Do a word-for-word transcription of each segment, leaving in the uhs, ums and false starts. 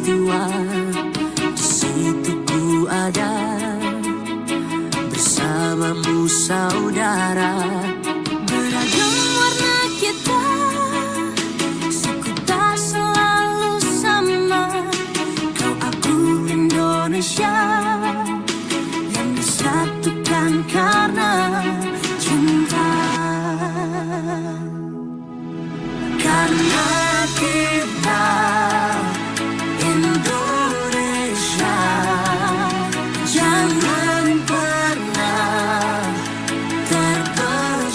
jiwa, di situ ku ada bersamamu saudara. Beragam warna kita, suku tak selalu sama. Kau aku Indonesia yang disatukan karena cinta. Karena kita Indonesia, jangan pernah terpecah.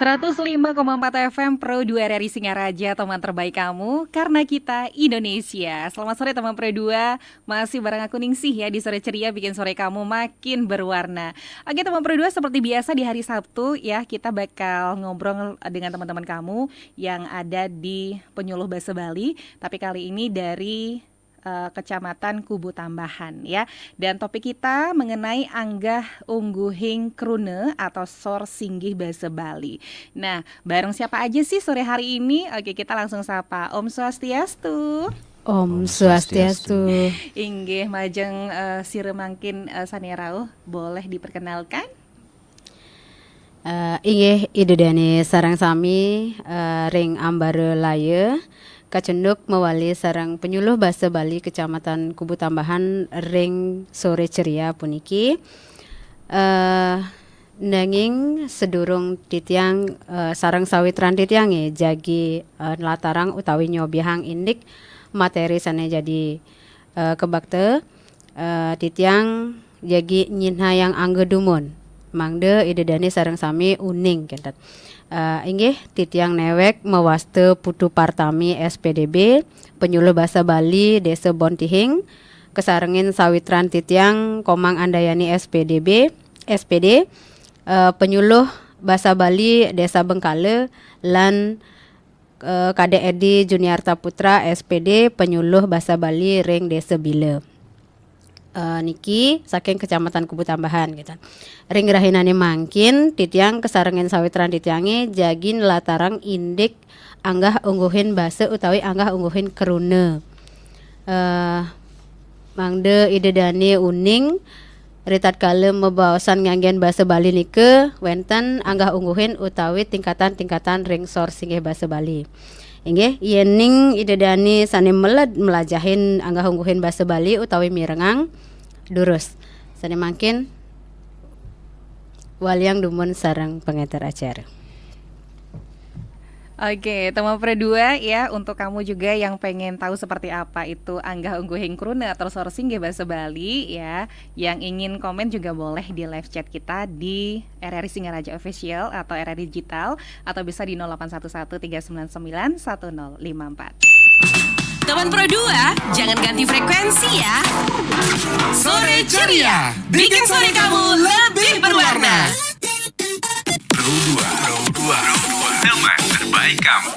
Seratus lima koma empat F M Pro dua R R I Singaraja, teman terbaik kamu, karena kita Indonesia. Selamat sore teman Pro dua, masih bareng aku Ningsih ya di Sore Ceria, bikin sore kamu makin berwarna. Oke teman Pro dua, seperti biasa di hari Sabtu ya, kita bakal ngobrol dengan teman-teman kamu yang ada di Penyuluh Bahasa Bali. Tapi kali ini dari eh, Kecamatan Kubu Tambahan ya. Dan topik kita mengenai anggah ungguhing kruna atau sor singgih basa Bali. Nah, bareng siapa aja sih sore hari ini? Oke, kita langsung sapa. Om Swastiastu. Om Swastiastu. Inggih, majeng eh, sira mangkin eh, sane rauh, boleh diperkenalkan? Eh, inggih, Ida Dane sareng sami eh, ring Ambara Laya, kacunduk mawali sareng Penyuluh Basa Bali Kecamatan Kubu Tambahan ring sore ceria puniki. Eh, nanging sedurung titiang eh, sareng sawitran titiange jagi eh, nlatarang utawi nyobiahang indik materi sane jagi eh, kebakta, eh, titiang jagi nyinhayang angga dumun. Mangda Ida Dane sareng sami uning kenten. Eh, inggih, titiang newek mawasta Putu Partami S P D B, penyuluh basa Bali Desa Bontihing, kasarengin sawitran titiang Komang Andayani S P D B, S P D, eh, penyuluh basa Bali Desa Bengkala, lan eh, Kadek Edi Juniarta Putra S P D, penyuluh basa Bali ring Desa Bila. Eh, niki saking Kecamatan Kubu Tambahan gitu. Ring rahinane mangkin titiang kasarengin sawitran titiange jagi nlatarang indik anggah ungguhin basa utawi anggah ungguhin kruna. Eh, mangda Ida Dane uning, ritatkala mabaosan nganggen basa Bali nika wenten anggah ungguhin utawi tingkatan-tingkatan ring sor singgih basa Bali. Inggih, yening Ida Dane sane meled mlajahin anggah ungguhin basa Bali utawi mirengang, durus. Sane mangkin waliang dumun sareng pangenter acara. Oke, teman Pro dua ya, untuk kamu juga yang pengen tahu seperti apa itu anggah ungguhing kruna atau sor singgih basa Bali ya, yang ingin komen juga boleh di live chat kita di R R I Singaraja Official atau R R I Digital, atau bisa di nol delapan satu satu tiga sembilan sembilan satu nol lima empat. Teman Pro dua, jangan ganti frekuensi ya. Sore ceria, bikin sore kamu lebih berwarna. Pro dua, Pro dua, teman terbaik kamu.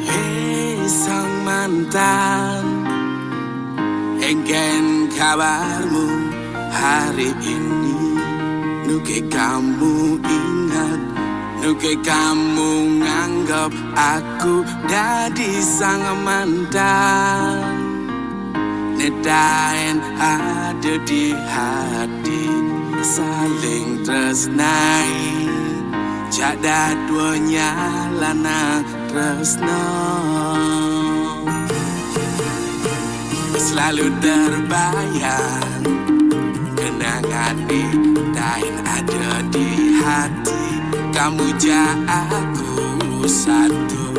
Hei sang mantan, engken kabarmu hari ini? Nuke kamu ingat, nuke kamu nganggep aku dadi sang mantan? Nedaen ada di hati saling tresnai, cak dadua nyalana tresno. Selalu terbayang kenangan ni, daen ada di hati. Kamu jak aku satu,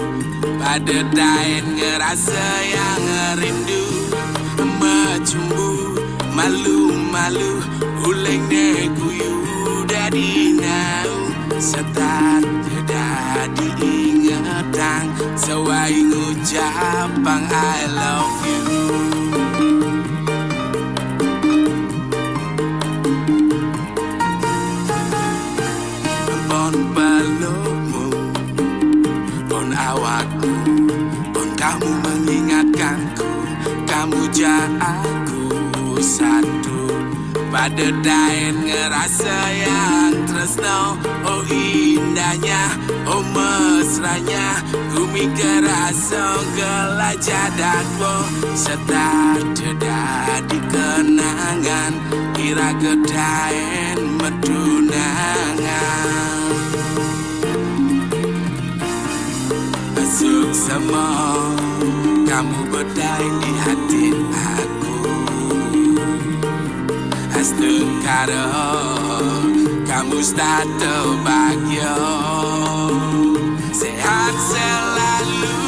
pada daen ngerasa yang rindu. Mecumbu, malu-malu, uleng ne guyu dadi nau. Setat dadi ingetang, sawai ngucapang I love you. Pon pelukmu, pon awakmu, pon kamu mengingatkanku. Kamu jak aku satu, pada daen ngerasa yang tresno. Oh indahnya, oh mesranya, gumi kerasa gelajah dadua. Setat dadi kenangan, ira kedaen metunangan. Suksma kamu bedaen di hati aku. Karo kamu stato bagyo, sehat selalu.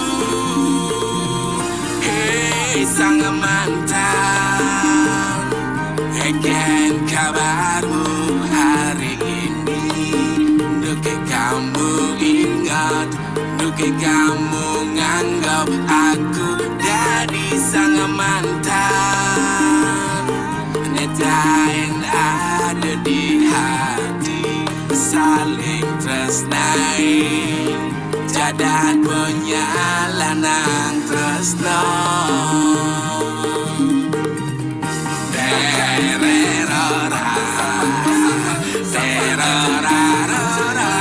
Hei sang mantan, engken kabarmu hari ini. Duke kamu ingat, duke kamu nganggap aku dadi sang mantan. Netain ada di hati, saling tresnai, jadat punya lanang tresno. Tererora, terorarora,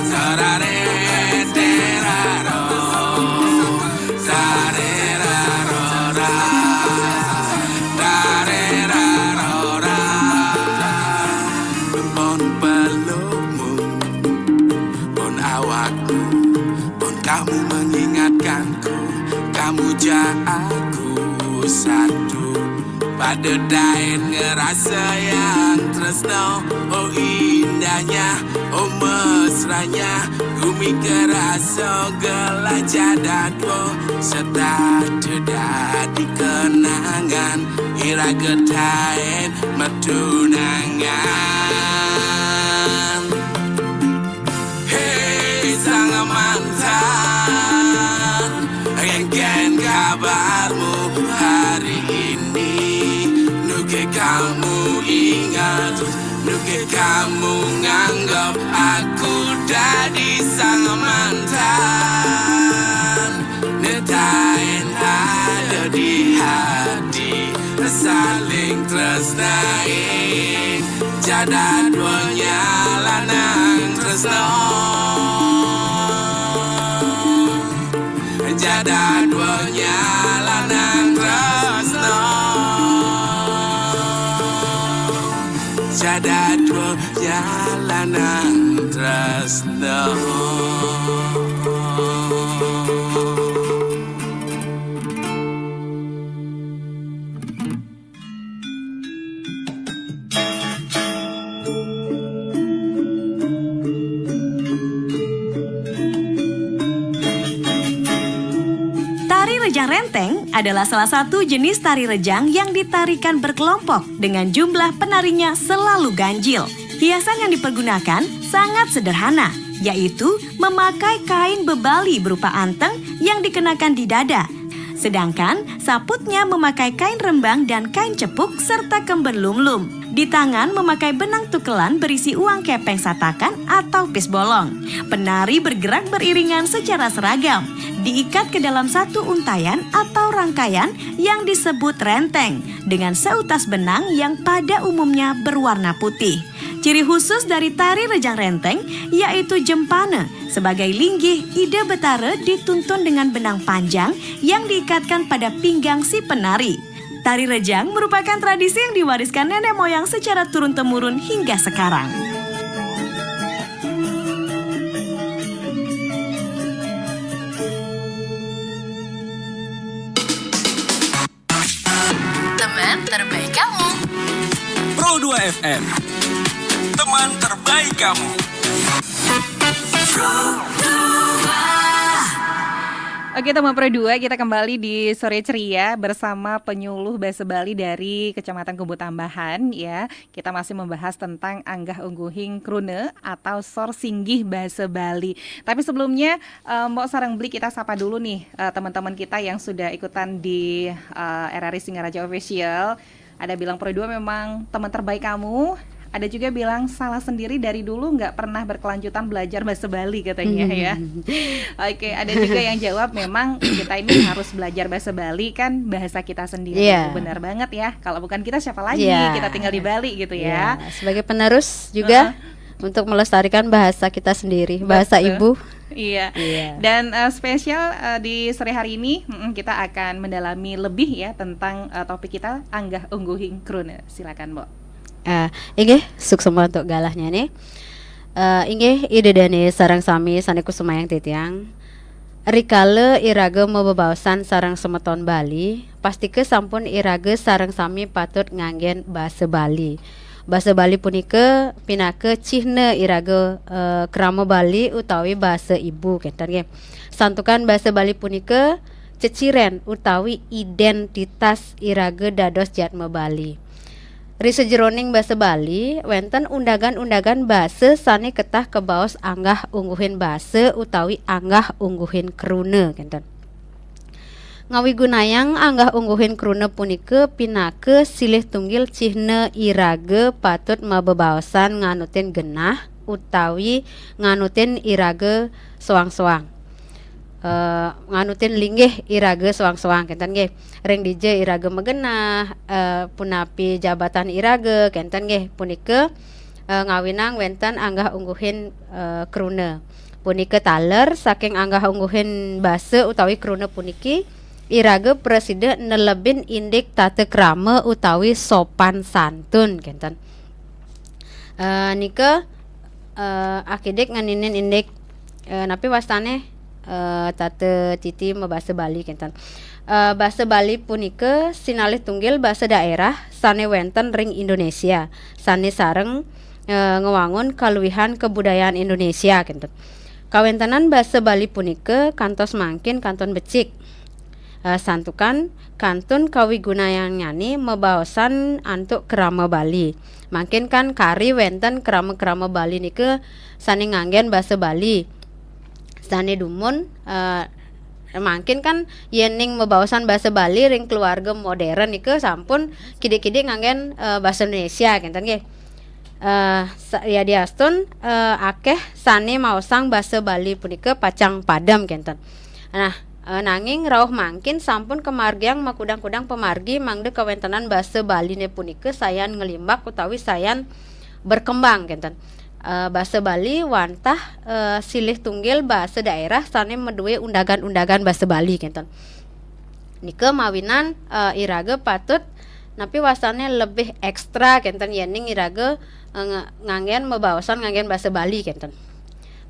terare, teraro, tarerarora, tarerarora. Pon pelukmu, pon awakmu, pon kamu mengingatkanku, kamu ja aku satu. Pada dain ngerasa yang tresno, oh indahnya, oh mesranya, gumi kerasa gelah jadat, oh serta tidak dikenangan, ira getain metunangan. Hei sang mantan, engken kabarmu hari ini. Nuke kamu ingat, nuke kamu nganggap aku dadi sang mantan. Netain ada di hati, saling tresnai, jadat punya lanang tresno. Jadat punya lanang tresno. Jadat punya lanang tresno. Tari rejang renteng adalah salah satu jenis tari rejang yang ditarikan berkelompok dengan jumlah penarinya selalu ganjil. Hiasan yang dipergunakan sangat sederhana, yaitu memakai kain bebali berupa anteng yang dikenakan di dada. Sedangkan saputnya memakai kain rembang dan kain cepuk serta kemben lumlum. Di tangan memakai benang tukelan berisi uang kepeng satakan atau pis bolong. Penari bergerak beriringan secara seragam, diikat ke dalam satu untayan atau rangkaian yang disebut renteng, dengan seutas benang yang pada umumnya berwarna putih. Ciri khusus dari tari rejang renteng yaitu jempana sebagai linggih ide betara dituntun dengan benang panjang yang diikatkan pada pinggang si penari. Tari rejang merupakan tradisi yang diwariskan nenek moyang secara turun-temurun hingga sekarang. Teman terbaik kamu. Pro dua F M. Teman terbaik kamu. Oke, teman Pro dua, kita kembali di Sore Ceria bersama penyuluh bahasa Bali dari Kecamatan Kubu Tambahan, ya. Kita masih membahas tentang anggah ungguhing kruna atau sor singgih bahasa Bali. Tapi sebelumnya, eh, Mbok sareng Bli, kita sapa dulu nih, eh, teman-teman kita yang sudah ikutan di, eh, R R I Singaraja Official. Ada bilang Pro dua memang teman terbaik kamu. Ada juga bilang salah sendiri, dari dulu nggak pernah berkelanjutan belajar bahasa Bali katanya, ya. Oke, ada juga yang jawab memang kita ini harus belajar bahasa Bali, kan bahasa kita sendiri. Iya. Benar banget ya. Kalau bukan kita siapa lagi? Iya. Kita tinggal di Bali gitu ya. Iya, sebagai penerus juga untuk melestarikan bahasa kita sendiri, bahasa Betul. Ibu. Iya. Iya. Dan eh, spesial, eh, di sore hari ini, mm, kita akan mendalami lebih ya tentang eh, topik kita, anggah ungguhing kruna. Silakan, Mbok. Eh, inggih, suksma untuk galahnya nih. Eh, inggih, Ida Dane sareng sami sane kusumayang titiang. Rikala iraga mabebaosan sareng semeton Bali, Pastika sampun iraga sareng sami patut nganggen basa Bali. Basa Bali punika pinaka cihna iraga, eh, krama Bali utawi basa ibu, kenten nggih. Santukan basa Bali punika ceciren utawi identitas iraga dados jatma Bali. Ri sajeroning basa Bali, wenten undagan-undagan basa sane ketah kabaos anggah ungguhin basa utawi anggah ungguhin kruna, kenten. Ngawigunayang anggah ungguhin kruna punika pinaka silih tunggil cihna iraga patut mabebaosan nganutin genah utawi nganutin iraga soang-soang. Eh, nganutin linggih iraga soang-soang, kenten nggih. Ring dija iraga magenah, eh, punapi jabatan iraga, kenten nggih. Punika, eh, ngawinang wenten anggah ungguhin, eh, kruna. Punika taler saking anggah ungguhin basa utawi kruna puniki, iraga prasida nelebin indik tata krama utawi sopan santun, kenten. Eh, nika, eh, akidik ngeninin indik, eh, napi wastane, eh, tata titi mabasa Bali, kenten. Eh, basa Bali punika sinalih tunggil basa daerah sane wenten ring Indonesia, sane sareng, eh, ngwangun kaluihan kabudayaan Indonesia, kenten. Kawentenan basa Bali punika kantos mangkin kantun becik. Eh, santukan kantun kawigunayannyane mabaosan antuk krama Bali. Mangkin kan kari wenten krama-krama Bali nika sane nganggen basa Bali. Sane dumun, eh, mangkin kan yening mabaosan basa Bali ring keluarga modern nika sampun kidik-kidik nganggen, eh, basa Indonesia, kenten nggih. Eh, sa-, yadiastun, eh, akeh sane maosang basa Bali punika pacang padem, kenten. Nah, eh, nanging rauh mangkin sampun kamargiang makudang-kudang pamargi mangda kawentenan basa Baline punika sayan nglimbak utawi sayan berkembang, kenten. Eh, basa Bali wantah, eh, silih tunggil basa daerah sane madue undagan-undagan basa Bali, kenten. Nika mawinan, eh, iraga patut napi wastane lebih ekstra, kenten, yening iraga, eh, nga-, nganggen mabaosan nganggen basa Bali, kenten.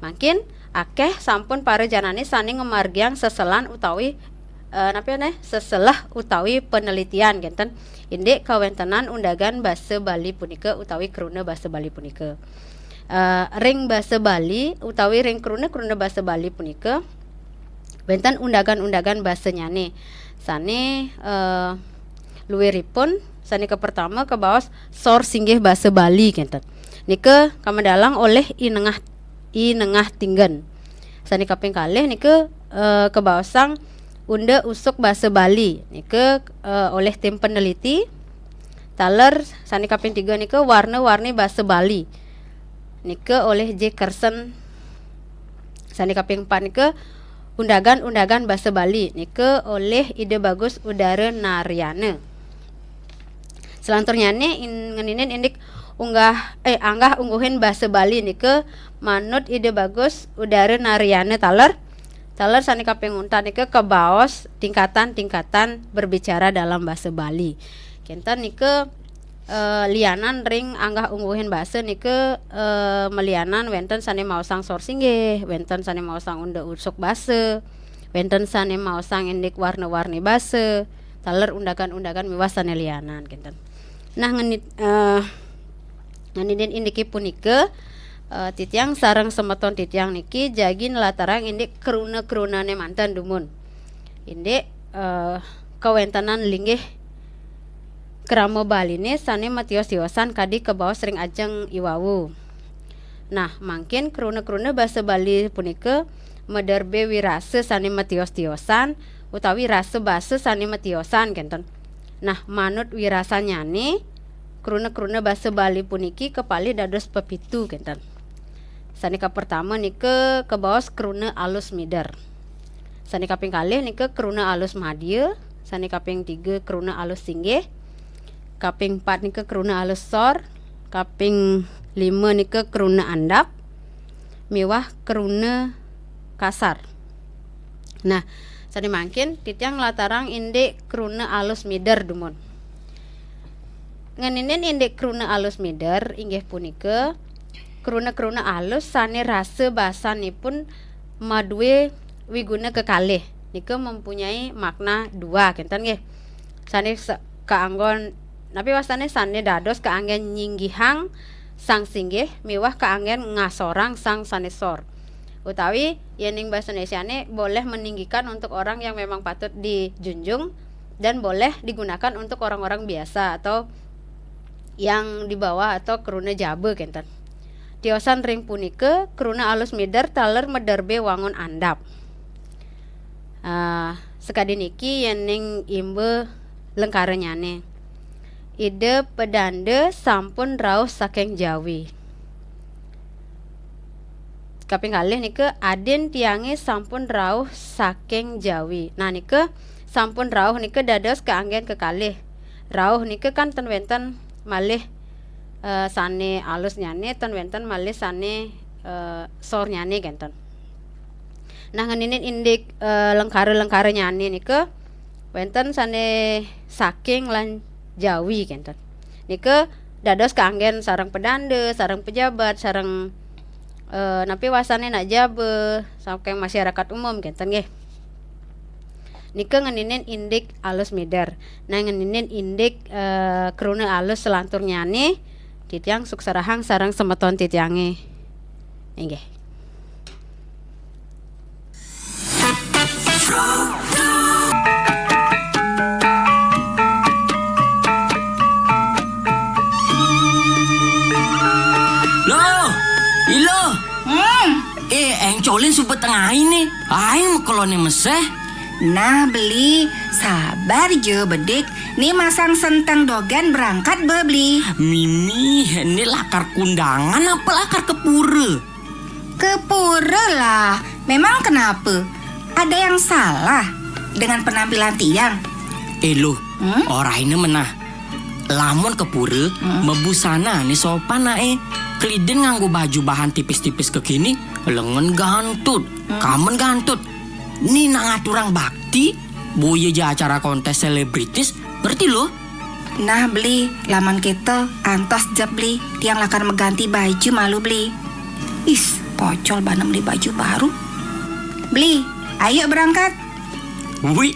Mangkin akeh sampun para janane sane ngamargiang seselan utawi, eh, napi ne, seselah utawi penelitian, kenten, indik kawentenan undagan basa Bali punika utawi kruna basa Bali punika. Eh, ring basa Bali utawi ring kruna-kruna basa Bali punika, wenten undagan-undagan basanyane. Sane, eh, luiripun, sane kapertama kabaos sor singgih basa Bali, kenten. Nika kamedalang olih I Nengah, I Nengah Tinggen. Sane kaping kalih nika, eh, kabaosang unda usuk basa Bali. Nika, eh, olih tim peneliti. Taler sane kaping tiga nika warna-warni basa Bali. Nika olih J Kersen. Sane kaping empat nika undagan-undagan basa Bali. Nika olih Ida Bagus Udara Naryana. Selanturnyane in-, ngeninin indik unggah, eh, anggah ungguhin basa Bali nika manut Ida Bagus Udara Naryana taler. Taler sane kaping untat nika kabaos tingkatan-tingkatan berbicara dalam basa Bali. Kenten nika, eh, lianan ring anggah ungguhin basa nika, eh, malianan wenten sane maosang sor singgih, wenten sane maosang unda usuk basa, wenten sane maosang indik warna-warni basa, taler undagan-undagan miwah sane lianan, kenten. Nah, ngenit-, eh, ngeninin indike punika, eh, titiang sareng semeton titiang niki jagi nlatarang indik kruna-krunane manten dumun. Indik, eh, kawentenan linggih krama Baline sane matios-tiosan kadi kabaos ring ajeng iwau. Nah, mangkin kruna-kruna basa Bali punika maderbe wirasa sane matios-tiosan utawi rasa basa sane matiosan, kenten. Nah, manut wirasannyane, kruna-kruna basa Bali puniki kapalih dados pepitu, kenten. Sane kapertama nika kabaos kruna alus mider. Sane kaping kalih nika kruna alus madya, sane kaping tiga kruna alus singgih, kaping empat nika kruna alus sor, kaping lima nika kruna andap, miwah kruna kasar. Nah, sane mangkin titiang nlatarang indik kruna alus mider dumun. Ngeninin indik kruna alus mider inggih punika kruna-kruna alus sane rasa basanipun madue wiguna kekalih. Nika mempunyai makna dua, kenten nggih. Sané sa-, kaanggon, napi wastané, sané dados kaanggén nyinggihang sang singgih miwah kaanggén ngasorang sang sané sor. Utawi yén ing basa Indonésiané boleh meninggikan untuk orang yang memang patut dijunjung dan boleh digunakan untuk orang-orang biasa atau yang di bawah atau kruna jaba kénten. Tiosan ring punika, kruna alus mider taler mederbe wangun andap. Ah, sakadi niki yéning imba lengkaranyané. Ida Pedanda sampun rauh saking Jawi. Kaping kalih nika, adin tiangé sampun rauh saking Jawi. Nah, nika sampun rauh nika dados kaanggén kekalih. Rauh nika kan ten wénten malih, eh, sané alusnyané, ten wénten malih sané, eh, sornyané kénten. Nah, ngeninin indik, eh, lengkara-lengkaranyané nika wénten sané saking lan Jawi kénten. Nika dados kaanggén sareng pedanda, sareng pejabat, sareng, eh, napi wastané nak jaba, saking masyarakat umum kénten nggih. Nika ngeninin indik alus mider. Nah, ngeninin indik, eh, kruna alus selanturnyané, titiang sukserahang sareng semeton titiangé. Inggih. Loh, ilo. Hmm. Eh, engcolin suba tengahine. Aing makeloné meseh. Nah, Beli, sabar jo bedik. Ni masang senteng dogen berangkat be, Beli. Mimih, ni lakar kundangan apa lakar ke pura? Ke pura lah. Memang kenapa? Ada yang salah dengan penampilan tiang? Eh, Luh, hmm? Oraina menah. Lamun ke pura, hmm, mabusana ni sopan nae. Kelidin nganggo baju bahan tipis-tipis kekini, lengen gantut, hmm, kamen gantut. Ni nak ngaturang bakti, boya ja acara kontes selebritis, ngerti lo? Nah, Beli, lamun keto, antos jep, Beli. Tiang lakar maganti baju malu, Beli. Is, pocol bana meli baju baru. Beli, ayo berangkat. Wih,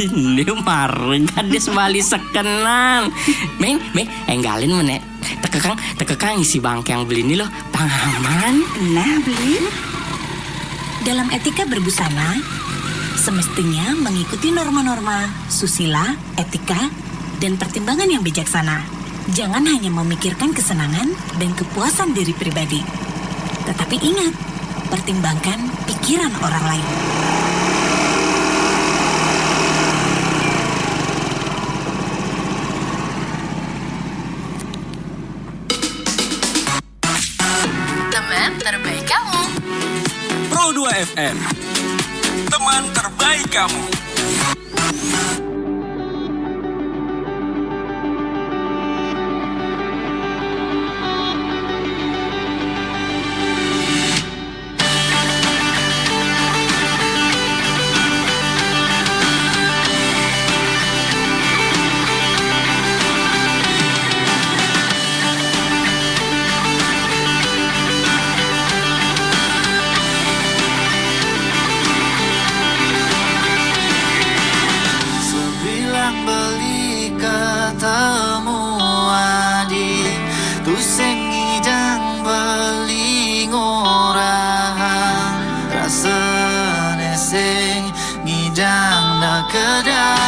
ini mareng gadis Bali sekenan. Meng, meng, enggalin menek. Tekekang, tekekang isi bangkeng Beli ini loh, pang aman. Nah, Beli. Dalam etika berbusana, semestinya mengikuti norma-norma susila, etika, dan pertimbangan yang bijaksana. Jangan hanya memikirkan kesenangan dan kepuasan diri pribadi. Tetapi ingat, pertimbangkan pikiran orang lain. Teman terbaik kamu. Pro dua F M. Teman terbaik kamu. Sebilang beli ketemu adi, tusing ngidang beli ngorahang, rasane sing ngidang dakedang.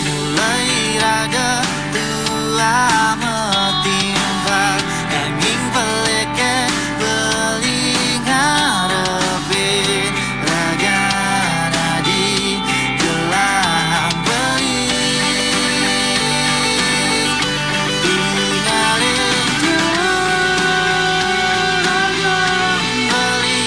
Mulai raga tua metimpal, nanging peleke beli ngarepe raga dadi gelang beli. Tingalin dulu raga beli.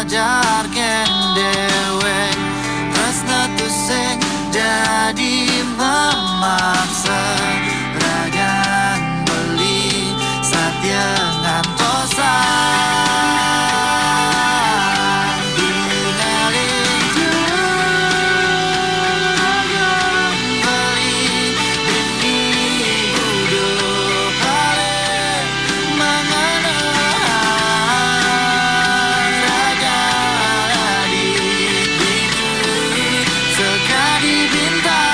Ajarkan dewek tresna tusing dadi memaksa, ragan beli satya ngantosan. Dingeling juragan beli dini budu paling mengenal raga di sekali bintang.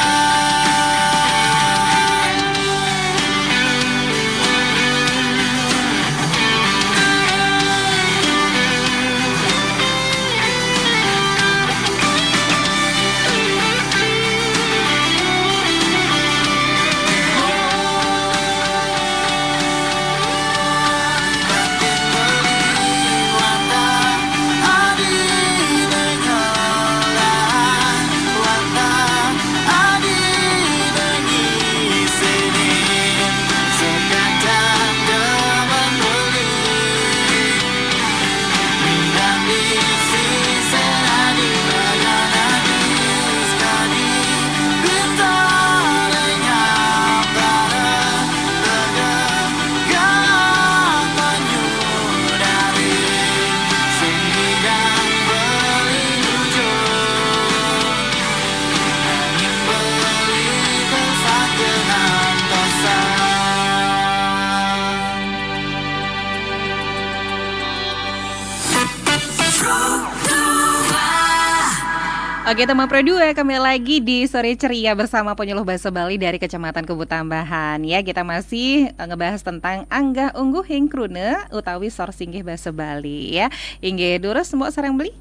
Oke, teman Pro dua, kembali lagi di Sore Ceria bersama Penyuluh Bahasa Bali dari Kecamatan Kubutambahan. Ya, kita masih, eh, ngebahas tentang anggah ungguhing kruna utawi sor singgih bahasa Bali, ya. Inggih, durus, Mbok sareng beli?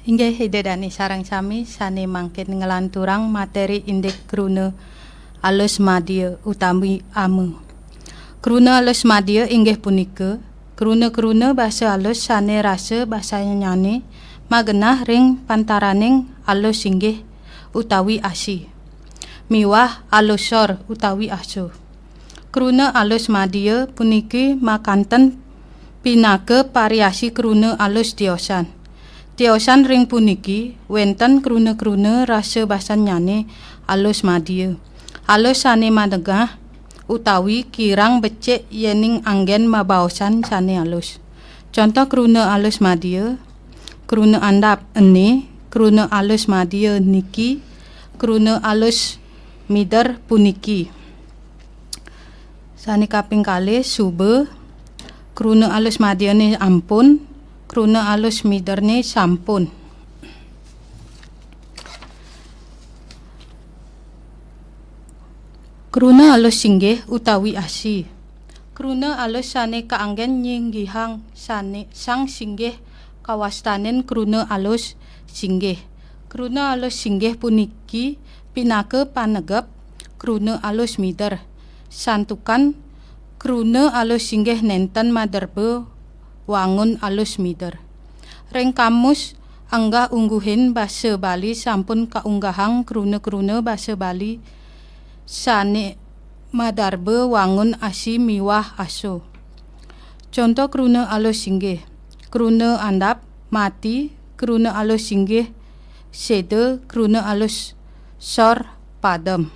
Inggih, Ida Dani sareng sami sane mangkin nglanturang materi indik kruna alus madya utawi ama. Kruna alus madya inggih punika kruna-kruna basa alus sane rasa basanyane magenah ring pantaraning alus singgih utawi asi miwah alus sor utawi asu. Kruna alus madya puniki makanten pinaka variasi kruna alus tiosan. Tiosan ring puniki wenten kruna-kruna rasa basannyane alus madya. Alus sane manegah utawi kirang becik yening anggen mabaosan sane alus. Contoh kruna alus madya, kruna andap ene, kruna alus madya niki, kruna alus mider puniki. Sane kaping kalih, suba, kruna alus madyane ampun, kruna alus miderne sampun. Kruna alus singgih utawi asi. Kruna alus sane kaanggen nyinggihang sane sang singgih kawastanin kruna alus singgih. Kruna alus singgih puniki pinaka panegep kruna alus mider. Santukan kruna alus singgih nenten maderba wangun alus mider. Ring kamus anggah ungguhin basa Bali sampun kaunggahang kruna-kruna basa Bali sane madarba wangun asi miwah aso. Conto kruna alus singgih. Kruna andap, mati, kruna alus singgih, seda, kruna alus sor, padem.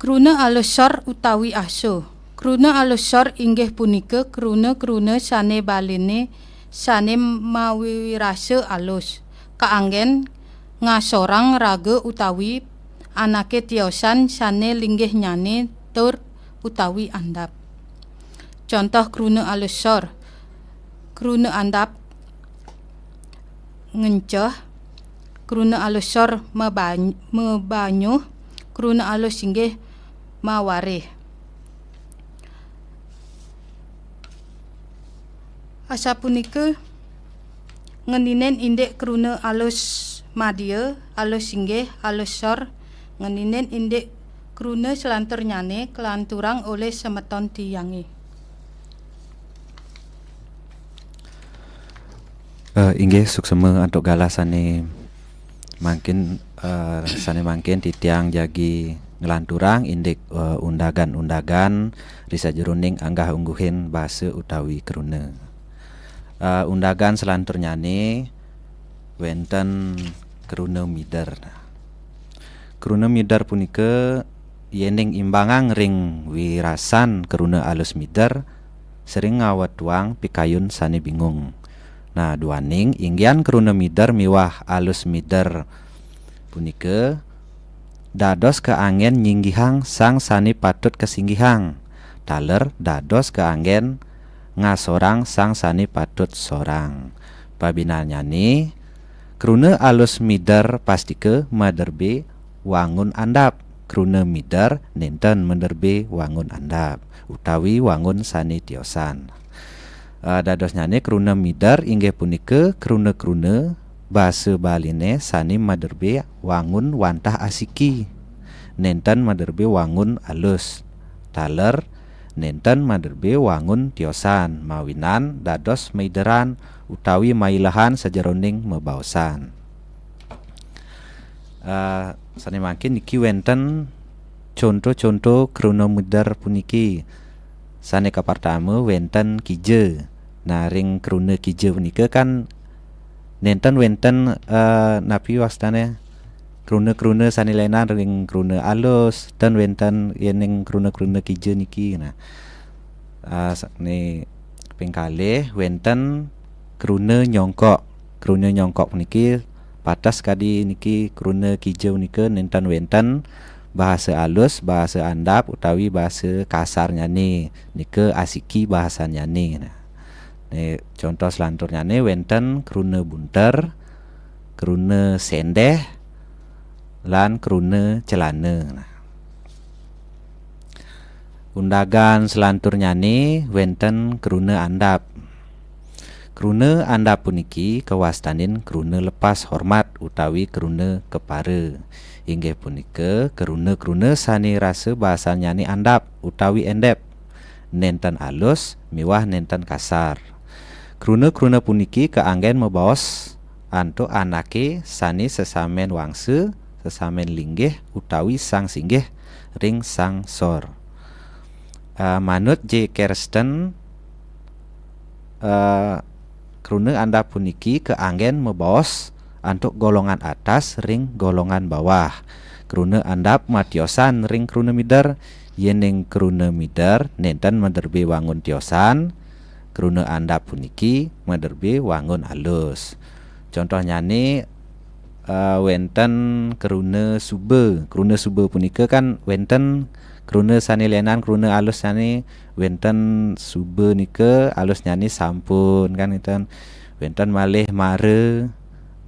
Kruna alus sor utawi aso. Kruna alus sor inggih punika kruna-kruna sane baline sane mawiwirasa alus. Kaanggen ngasorang raga utawi anake tiosan sane linggihnyane tur utawi andap. Contoh kruna alus sor. Kruna andap ngenceh, kruna alus sor mebany-, mebanyuh, kruna alus singgih mawarih. Asapunika ngeninen indik kruna alus madya, alus singgih, alus sor, ngeninen indik kruna selanturnyane kelanturang olih semeton tiyange. Eh, inggih, suksema antuk galah sane mangkin, eh, sane mangkin titiang jagi nglanturang indik, eh, undagan-undagan ri sajeroning anggah ungguhin basa utawi kruna. Eh, undagan selanturnyane wenten kruna mider. Kruna mider punika yening imbangang ring wirasan kruna alus mider, sering ngawetuang pikayun sane bingung. Nah, duaning inggihan kruna mider miwah alus mider punika dados kaanggen nyinggihang sang sane patut kasinggihang, taler dados kaanggen ngasorang sang sane patut sorang. Pabinannyane, kruna alus mider pastika maderbe wangun andap. Kruna mider nenten maderbe wangun andap, utawi wangun sane tiosan. Eh, dadosnyane kruna mider inggih punika kruna-kruna basa Baline sane maderbe wangun wantah asiki. Nenten maderbe wangun alus. Taler nenten maderbe wangun tiosan, mawinan dados maideran utawi mailehan sajeroning mabaosan. Eh, sane mangkin niki wenten conto-conto kruna mider puniki. Sane kapertama wenten kija. Nah, ring kruna kija punika kan nenten wenten, eh, napi wastane? Kruna-kruna sane lenan ring kruna alus, ten wenten yening kruna-kruna kija niki. Nah, eh, sane ping kalih wenten kruna nyongkok. Kruna nyongkok puniki patas kadi niki kruna kija punika nenten wenten bahasa alus, bahasa andap, utawi bahasa kasarnyane, nika asiki bahasannyane. Nah, ne, contoh selanturnyane wenten kruna bunter, kruna sendeh, lan kruna celana. Nah. Undagan selanturnyane wenten kruna andap. Kruna andap puniki kawastanin kruna lepas hormat utawi kruna kepara. Inggih punika kruna-kruna sane rasa bahasannyane andap utawi endep, nenten alus miwah nenten kasar. Kruna-kruna puniki kaanggen mabaos antuk anake sane sesamen wangsa, sesamen linggih utawi sang singgih ring sang sor. Eh, manut J. Kersten, eh, kruna andap puniki kaanggen mabaos antuk golongan atas ring golongan bawah. Kruna andap matiosan ring kruna mider, yening kruna mider nenten maderbe wangun tiosan, kruna andap puniki maderbe wangun alus. Contohnyane, eh, wenten kruna suba. Kruna suba punika kan wenten kruna sane lenan, kruna alus sane wenten suba nika alusnyane sampun kan wenten. Wenten malih mara,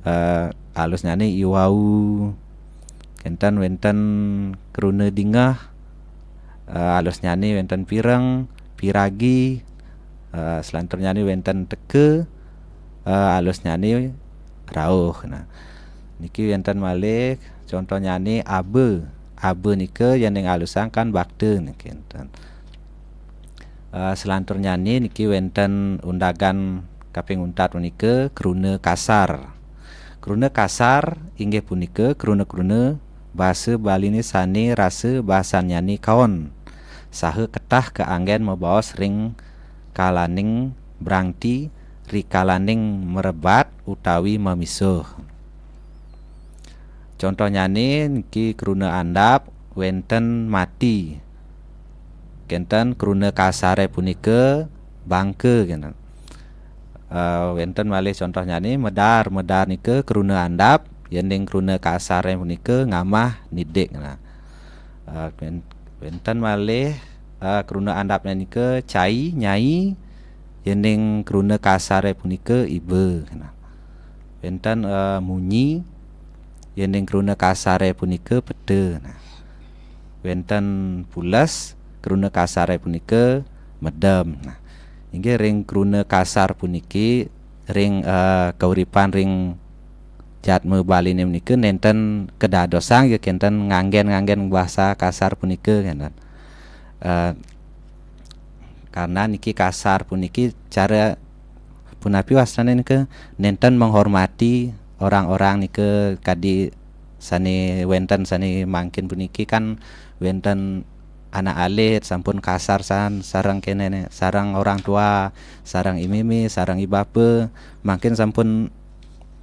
eh, alusnyane iwau. Kenten wenten kruna dingeh, eh, alusnyane wenten pireng, piragi, eh, selanturnyane wenten teka, eh, alusnyane rauh. Nah, niki wenten malih contohnyane aba. Aba nika yening alusang kan bakta niki enten. Eh, selanturnyane niki wenten undagan kaping untat punika kruna kasar. Kruna kasar inggih punika kruna-kruna basa Baline sane rasa bahasannyane kaon, saha ketah kaanggen mabaos ring kalaning brangti, rikalaning mrebat utawi mamisuh. Contohnyane niki kruna andap wenten mati. Kenten kruna kasare punika bangka kenten. Eh, wenten malih contohnyane medar, medar nika kruna andap, yening kruna kasare punika ngamah nidik. Nah, eh, wen-, wenten malih, eh, kruna andapnya nika cai, nyai, yening kruna kasare punika iba. Nah, wenten, eh, munyi, yening kruna kasare punika peta. Nah, wenten pules, kruna kasare punika medem. Nah, inggih ring kruna kasar puniki ring, eh, kauripan ring jatma Baline punika nenten kadadosang ya kenten nganggen-nganggen bahasa kasar punika kenten. Eh, karena niki kasar puniki cara punapi wastane nika nenten menghormati orang-orang nika kadi sane wenten sane mangkin puniki kan wenten anak alit, sampun kasar san, sareng kéné, sareng orang tua, sareng i mimi, sareng i bapa, mangkin sampun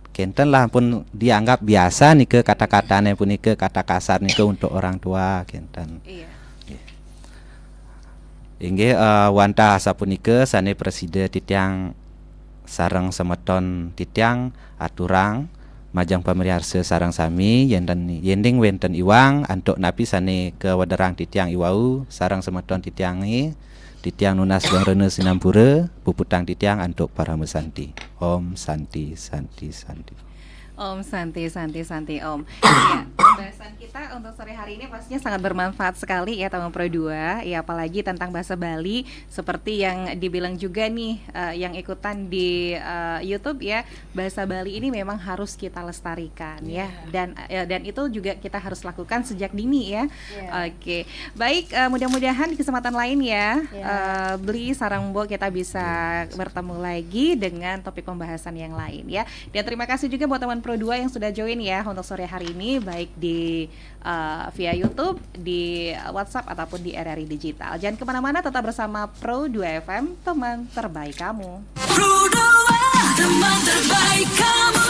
kénten lah, pun dianggap biasa nika kata-katané punika, kata kasar nika untuk orang tua, kénten. Iya. Inggih, eh, wantah sapunika sané prasida titiang sareng semeton titiang aturang majeng pamiarsa sareng sami, yén ten, yéning wénten iwang antuk napi sané kawedarang titiang iwau sareng semeton titiangé, titiang nunas geng rena sinampura, puputang titiang antuk parama santi. Om Santi, Santi, Santi. Om Santi, Santi, Santi, Om. Ya, pembahasan kita untuk sore hari ini pastinya sangat bermanfaat sekali ya, Taman Pro dua. Ya, apalagi tentang bahasa Bali, seperti yang dibilang juga nih, eh, yang ikutan di, eh, YouTube ya, bahasa Bali ini memang harus kita lestarikan ya. Iya. Dan, eh, dan itu juga kita harus lakukan sejak dini ya. Iya. Oke, baik, eh, mudah-mudahan di kesempatan lain ya, Iya. eh, Bli sareng Mbok, kita bisa bertemu lagi dengan topik pembahasan yang lain ya. Dan terima kasih juga buat Taman Pro dua yang sudah join ya untuk sore hari ini, baik di, eh, via YouTube, di WhatsApp, ataupun di R R I Digital. Jangan kemana-mana, tetap bersama Pro dua F M, teman terbaik kamu. Pro dua, teman terbaik kamu.